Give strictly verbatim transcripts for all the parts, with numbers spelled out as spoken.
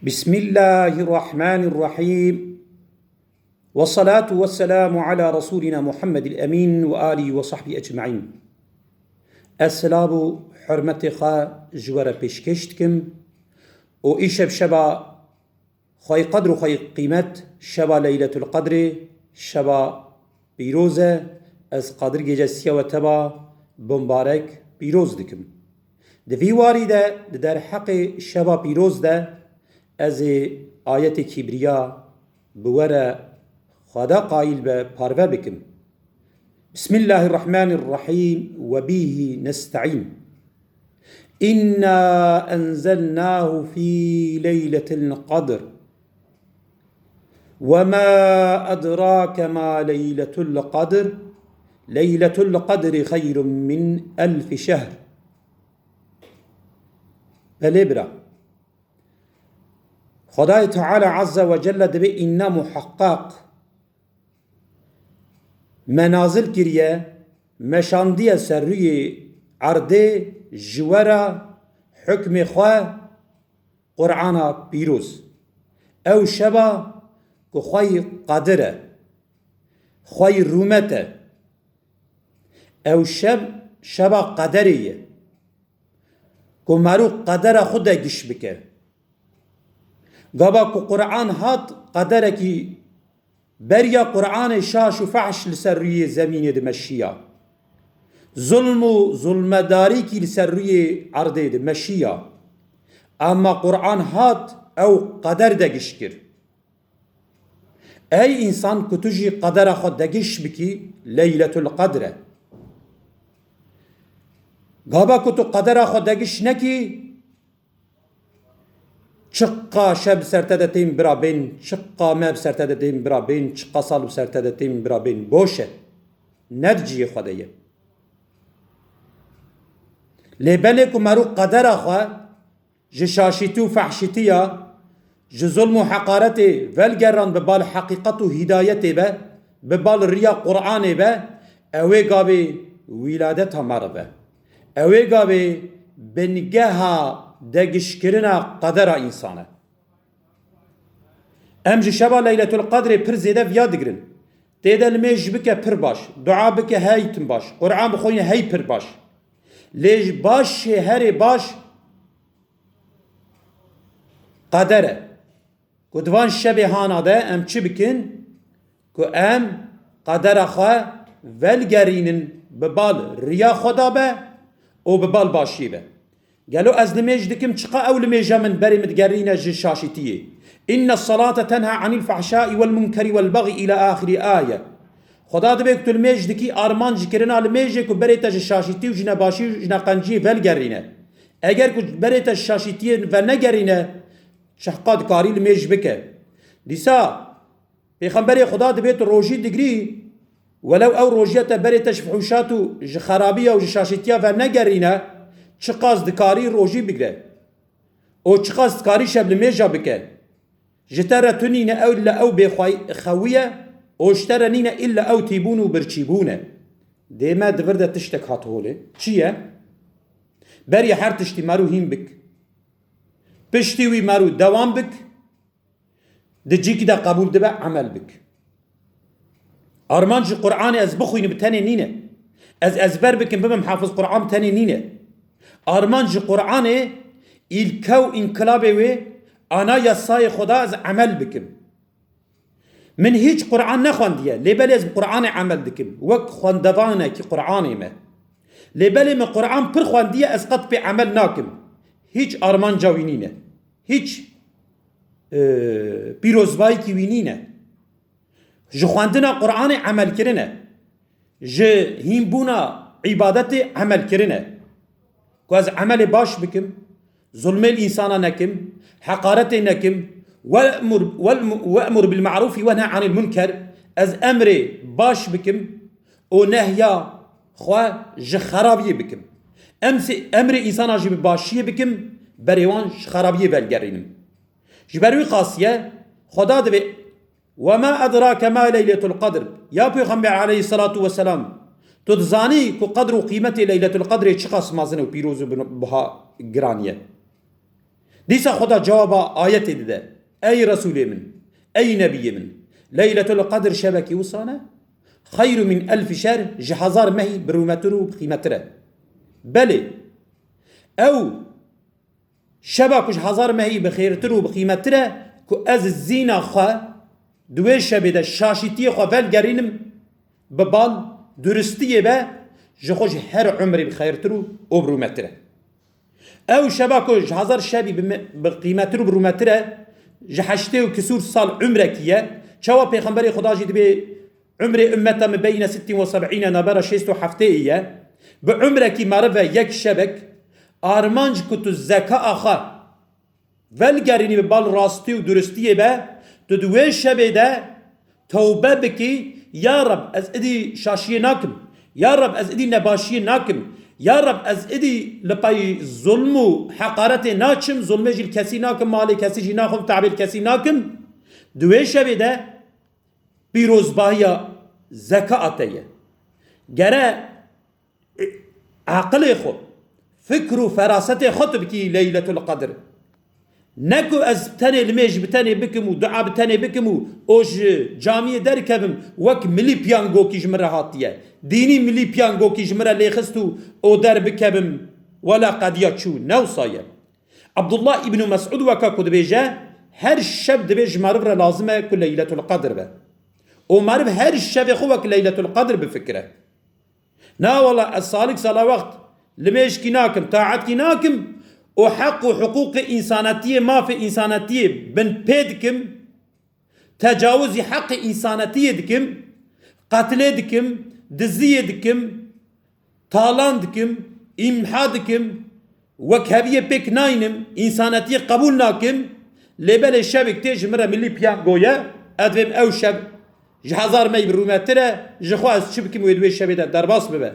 بسم الله الرحمن الرحيم. والصلاة والسلام على رسولنا محمد الأمين وآله وصحبه أجمعين. Ez silav û hurmetê xwe ji we re pêşkêş dikim û îşev şeva xwey qedr û xwey qîmet, şeva Leyletul Qedrê, şeva pîroz e, ez Qadir Gecesiya we teva bimbarek pîroz dikim. Di vî warî de di derheqê şeva pîroz de ez ê ayetê kîbriya bi we re Xweda qayîl be parve bikim. بسم الله الرحمن الرحيم وبه نستعين. إنا أنزلناه في ليلة القدر. وما أدراك ما ليلة القدر. ليلة القدر خير من ألف شهر. Belê bira. Xwedayê Teala Azze ve Celle dibê înna muheqqeq me nazil kiriye, me şandiye ser rûyê erdê ji we re hukmê xwe Qur'ana pîroz. Ew şeva ku xwey qedir e, xwey rûmet e. Ew şev şeva qederê ye. Ku merû qedera xwe de giş bike. Gava ku Qur'an hat, qederekî beriya Qur'anê şaş û fehş li ser rûyê zemînê dimeşiya. Zulm û zulmedarîkî li ser rûyê erdê dimeşiya. Ama Qur'an hat, ew qeder de giş kir. Ey însan, ku tu jî qedera xwe degiş bikî, Leyletul Qedr e. Gava ku tu qedera xwe degiş nekî, çiqa şev bi ser te de tên bira bên, çiqa meh bi ser te de tên bira bên, çiqa sal bi ser te de tên bira bên, boş e. Ne di cihê xwe de ye. Lê belê ku merû qedera xwe ji şaşîtî û fehşîtiya, ji zulm û heqaretê velgeran bi bal heqîqet û hîdayetê be, bi bal riya Qur'anê be, ew ê gavê wîladeta meriv e. Ew ê gavê bingeha degişkirina qedera însan e. Em ji şeva Leyletul Qedrê pir zêde viya digirin. Tê de limêj bike pir baş, dua bike hey tim baş, Qur'an bixwîne hey pir baş. Lê ji baş jî herê baş qeder e. Ku di van şevê hana de em çi bikin? Ku em qedera xwe velgerînin, bi bal riya xwe da be û bi bal başiyê be. Gelo ez limêj dikim, çiqa ew limêja min berê min digerîne ji şaşîtiyê? Inne salate tenha anil fahşai vel munkeri vel bagî ila axirî aye. Xweda dibê ku tu limêj dikî, armanc ji kirina limêjê ku berê te ji şaşîtî û ji nebaşî û ji neqenciyê velgerîne. Eger ku berê te ji şaşîtiyê venegerîne, çiqa dikarî limêj bike. Dîsa Pêxemberê Xweda dibê tu rojî digrî, welew ew rojiya te berê te ji fihûşat û ji xerabiya û ji şaşîtiya venegerîne, çiqas dikarî rojî bigre û çiqas dikarî şev limêja bike. Ji te re tu nîne illa ew bêxwe-, xewiye û ji te re nîne illa ew tîbûn û birçîbûn e. Dê me di vir de tiştek hat holê. Çi ye? Beriya her tiştî merû hîn bik. Piştî wî merû dewam bik. Di cîkî de qebûl dibe, emel bik. Armanc ji Qur'anê ez bixwînim bi tenê nîne. Ez ezber bikim, bibim hafiz Qur'an bi tenê nîne. Armanc ji Qur'anê, îlke û înkilabê wê, anayasayê Xweda ez emel bikim. Min hîç Qur'an nexwendiye, lê belê ez bi Qur'anê emel dikim. Wek xwendevanekî Qur'anê me. Lê belê min Qur'an pir xwendiye, ez qet pê emel nakim. Hîç armanca wî nîne. Hîç, e, pîrozbayîkî wî nîne. Ji xwendina Qur'anê emel kirine. Ji hînbûna îbadetê emel kirine. Ku ez emelê baş bikim, zulmê li însana nekim, heqaretê nekim, we'mur, we'mu-, we'mur bil ma'rûfî wenhe anil munker, ez emrê baş bikim û nehya xwe ji xerabiyê bikim. Em sê-, emrê însana jî bi başiyê bikim, berê wan ji xerabiyê velgerînim. Ji ber wî qasiye, Xweda divê, "Ve ma edrake ma leyletul qedr." Ya Pêxember aleyhisselatu vesselam, tu dizanî ku qedr û qîmetê Leyletul Qedrê çiqas mezin û pîroz û bi-, biha giran ye? Dîsa Xweda cewaba ayetê dide. Ey Resûlê min, ey Nebiyê min, Leyletul Qedr şebekî wisa ne? Xeyru min elfî şehr, ji hezar mehî bi rûmetir û bi qîmetir e. Belê, ew şeba ku ji hezar mehî bi xêrtir û bi qîmettir e, ku ez zîna xwe di wê şebê de şaşîtiyê xwe velgerînim, bi bal duristiyê be, ji xwe ji her umrê bi xêrtir û û bi rûmetir e. Ew şeba ku ji hezar şebî bi me-, bi qîmetir û bi rûmetir e, ji heştê û kisûr sal umrekî ye. Çawa Pêxemberê Xweda jî dibê umrê ummeta min beyne sittin ve seb'îne nabera şêst û heftê ye. Bi umrekî meriv e yek şebek, armanc ku tu zeka xwe velgerînî bi bal rastî û duristiyê be, tu di wê şebê de tewbe bikî, ya Reb, ez idî şaşiyê nakim, ya Reb, ez idî nebaşiyê nakim, ya Reb, ez idî li pey zulm û heqaretê naçim, zulmê jî li kesî nakim, malê kesî jî naxwim, tavê li kesî nakim. Di wê şevê de pîrozbahiya zeka te ye. Gere aqilê xwe, fikr û ferasetê xwe tu bikî Leyletul Qedr. Ne ku ez tenê limêj bi tenê bikim û dua bi tenê bikim û o ji camiyê derkevim, wek milî piyangokî ji min re hatiye. Dînî milî piyangokî ji min re lêxist û o derbikevim, wela qediya çû, ne wisa ye. Abdullah îbnû Mesûd weka ku dibêje, her şev dibê ji meriv re lazim e ku Leyletul Qedr be. Û meriv her şevê xwe wek Leyletul Qedr bifikire. Na wela ez salik sala wext limêjkî nakim, taetkî nakim û heq û hiqûqê însanetiyê, mafê însanetiyê bin pê dikim, tecawizî heqê însanetiyê dikim, qetlê dikim, diziyê dikim, talan dikim, îmha dikim, wekheviyê pêk naynim, însanetiyê qebûl nakim, lê belê şevik tê ji min re milî piyango ye, ez dibêm ew şev ji hezar mey bi rûmetir e, ji xwe ez çi bikim wê di wê şevê de derbas bibe.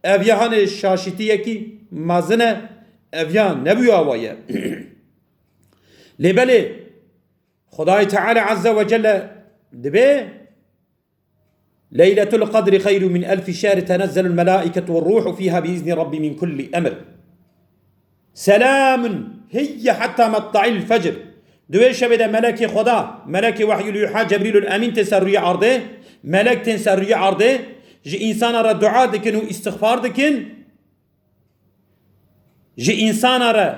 Ev ya hanê şaşîtiyekî mezin e, ev ya nebûya wa ye. Lê belê Xwedayê Teala Azze ve Celle dibê, Leyletul Qedri xeyrû min elfî şehr, tenezzelul melâiketu ve rûhu fîha bi izni Rabbi min kulli emr. Selamun hiye hatta matla'il fecr. Di wê şevê de melekê Xweda, melekê wehyul yuha Cebrîlul Emîn tê ser rûyê erdê, melek tên ser rûyê erdê, ji însana re dua dikin û îstixfar dikin. Ji însana re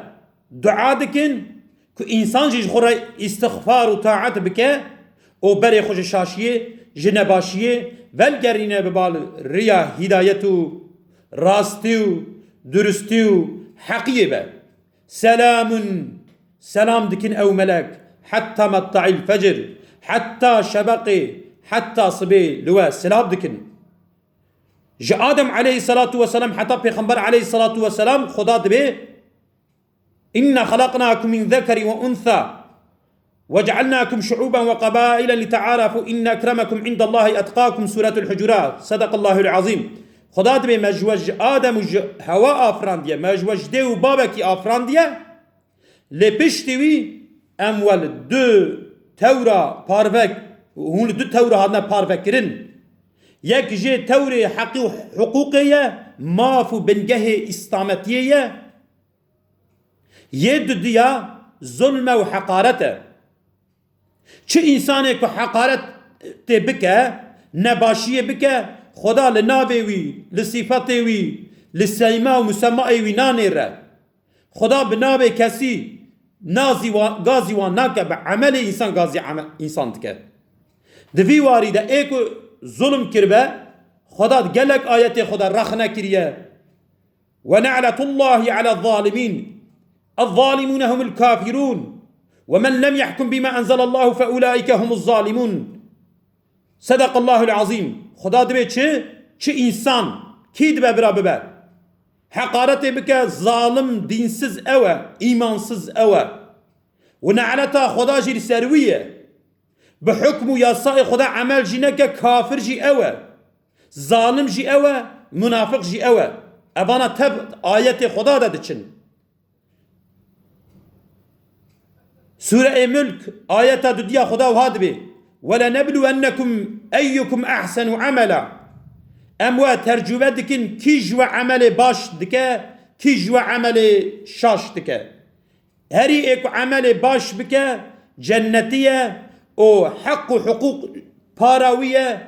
dua dikin ku însan jî ji xwe re îstixfar û taet bike û berê xwe ji şaşiyê, ji nebaşiyê velgerîne bi bal riya hîdayet û rastî û durustî û heqiyê be. Selamun, selam dikin ew melek, hetta matla'il fecr, hetta şebeqê, hetta sibê li we silav dikin. Ji Adem aleyhissalatu vesselam heta Pêxember aleyhissalatu vesselam Xuda dibê, "Inna xalaqnakum min zekeri ve unsa ve cealnakum şu'uben ve qabaile li te'arafu inne ekremekum indallahi etqakum." Suretul Hucurat. Sadakallahul azim. Xuda dibê, me ji we ji Adem û ji Hewa afirandiye, me ji we ji dê û babekî afirandiye. Lê piştî wî em we li du tewra parve, hûn li du tewra hatine parvekirin. Yek jê tewrê heqî û hiqûqê ye, maf û bingehê îslametiyê ye. Yê dudiya zulm e û heqaret e. Çi însanê ku heqaretê bike, nebaşiyê bike, Xweda li navê wî, li sîfetê wî, li seyma û musemayê wî nanêre. Xweda bi navê kesî nazî wa-, gazî wan nake, bi emelê însan gazî eme-, însan dike. Di vî warî de ê ku zulm kiribe, Xweda di gelek ayetê Xweda rexne kiriye. "Ve ne'letullahi ala zalimîn. Ez-zalimûne humul kafirûn. Ve men lem yahkum bima enzelallahu fe ulaike humuz zalimûn." Sedakallahul azîm. Xuda dibê çi? Çi însan, kî dibe bira bibe? Heqaretê bike, zalim, dînsiz ew e, îmansiz ew e. Û ne'leta Xuda jî li ser wî ye. Bi hukm û yasayê Xuda emel jî neke, kafir jî ew e. Zalim jî ew e, munafiq jî ew e. Evana tev ayetê Xuda de diçin. Sûreê Mulk, ayeta dudiya Xuda wiha dibê, "Ve lenebluwennekum eyyukum ahsenu amela." Em we tercûve dikin, kî ji we emelê baş dike, kî ji we emelê şaş dike. Herî ê ku emelê baş bike, cennetî ye û heq û hiqûq para wî ye,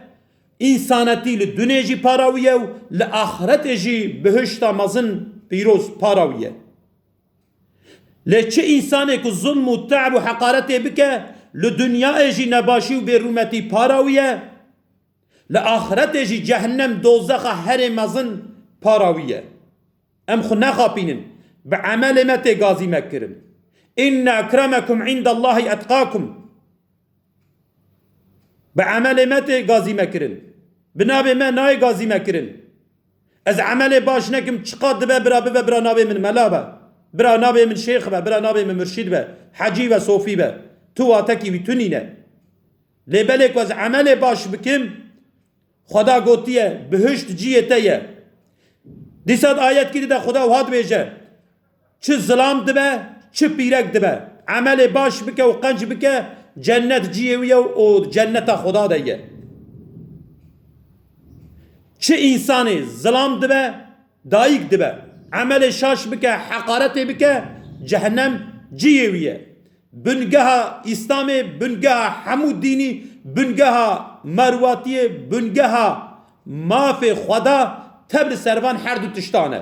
însanetî li dunê jî para wî ye û li axretê jî bihişta mezin pîroz para wî ye. Lê çi însanê ku zulm û te'b û heqaretê bike, li dinyayê jî nebaşî û bêrûmetî para wî ye, li axretê jî cehennem, dozexa herê mezin para wî ye. Em xwe nexapînin, bi emelê me tê gazî me kirin. Inne ekremekum indallahî etqakum. Bi emelê me tê gazî me kirin. Bi navê me nayê gazî me kirin. Ez emelê baş nekim, çiqat dibe bira bibe, bira navê min mela be. Bira navê min şêx be, bira navê min murşîd be. Hecî be, sofî be. Tu watekî wî tu nîne. Lê belê ku ez emelê baş bikim, Xweda gotiye, bihişt ciyê te ye. Dîsa di ayetkî dide Xweda wiha dibêje, çi zilam dibe, çi pîrek dibe, emelê baş bike û qenc bike, cennet ciyê wî ye û cenneta Xweda de ye. Çi însanê zilam dibe, dayik dibe, emelê şaş bike, heqaretê bike, cehennem ciyê wî ye. Bingeha Îslamê, bingeha hemû dînî, bingeha merwatiyê, bingeha mafê Xweda tev li ser van her du tiştan e.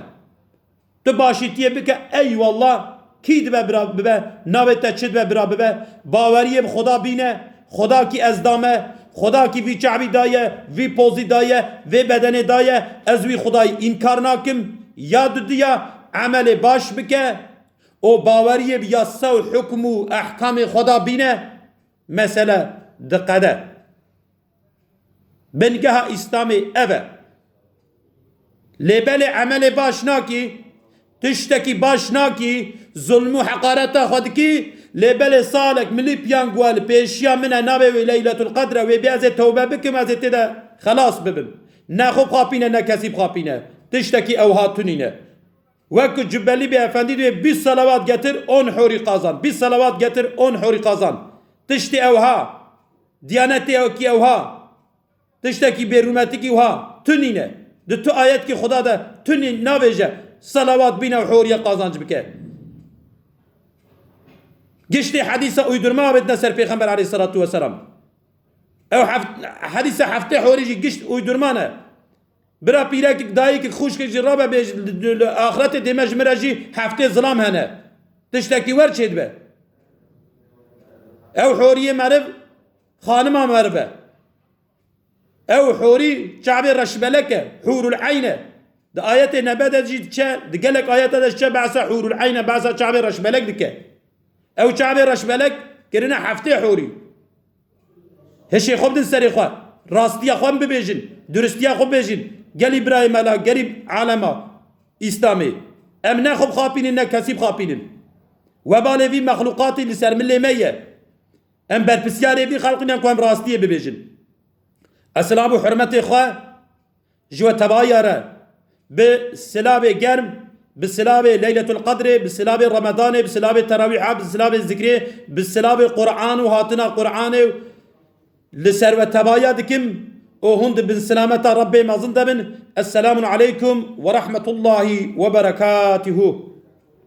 Tu başîtiyê bike, eyvallah, kî dibe bira bibe, navê te çi dibe bira bibe, baweriyê bi Xweda bîne, Xweda kî ez dame, Xweda kî vî çavî daye, vî pozî daye, vê bedenê daye, ez wî Xwedayî înkar nakim, ya dudiya emelê baş bike, û baweriyê bi yasa û hukm û ehkamê Xweda bîne, mesele diqede. Bingeha Îslamê ev e. Lê belê emelê baş nakî, tiştekî baş nakî, zulm û heqareta xwe dikî, lê belê salek milî piyango li pêşiya min e, navê wê Leyletul Qedr e, wê bê ez ê tewbe bikim, ez ê tê de xelas bibim. Ne xwe bixapîne, ne kesî bixapîne. Tiştekî ewha tunîne. Wek ku Cubelî Bey Efendî dibê bîst salawat getir, on horî qazan. Bîst salawat getir, on horî qazan. Tiştê ewha, diyanetê ewkî ewha, tiştekî bêrûmetikî wiha, tu nîne. Di tu ayetkî Xuda de tu nî navêje, salawat bîne û horiye qazanc bike. Giştê hedîsa uydurma avêtine ser Pêxember aleyhissalatu vesselam. Ew hef-, hedîsa heftê horî jî gişt uydurma ne. Bira pîrekik, dayikik, xwişkik jî rabe bêj, li, li, li axretê dê me ji min re jî heftê zilam hene. Tiştekî wer çêdibe. Ew horiyê meriv, xanima meriv e. Ew horî çavê reşbelek e, hûrul eyn e. Di ayetê nebe de jî diçe, di gelek ayete de diçe behsa hûrul eyn e, behsa çavê reşbelek dike. Ew çavê reşbelek kirine heftê horî. Hişê xwe bidin serê xwe. Rastiya xwe bibêjin. Duristiya xwe bibêjin. Gelî birayê me la, gelî alema Îslamê. Em ne xwe bixapînin, ne kesî bixapînin. Webalê vî mexlûqatî li ser milê me ye. Em berpisyarê vî xelqî ne ku em rastiyê bibêjin. Ez silav û hurmetê xwe ji we tevaya re bi silavê germ, bi silavê Leyletul Qedrê, bi silavê Remedanê, bi silavê terawîha, bi silavê zikrê, bi silavê Qur'an û hatina Qur'anê û li ser we tevaya dikim û hûn di bin silameta Rebbê mezin de bin. Esselamun aleykum ve rahmetullahi ve berekatuhu.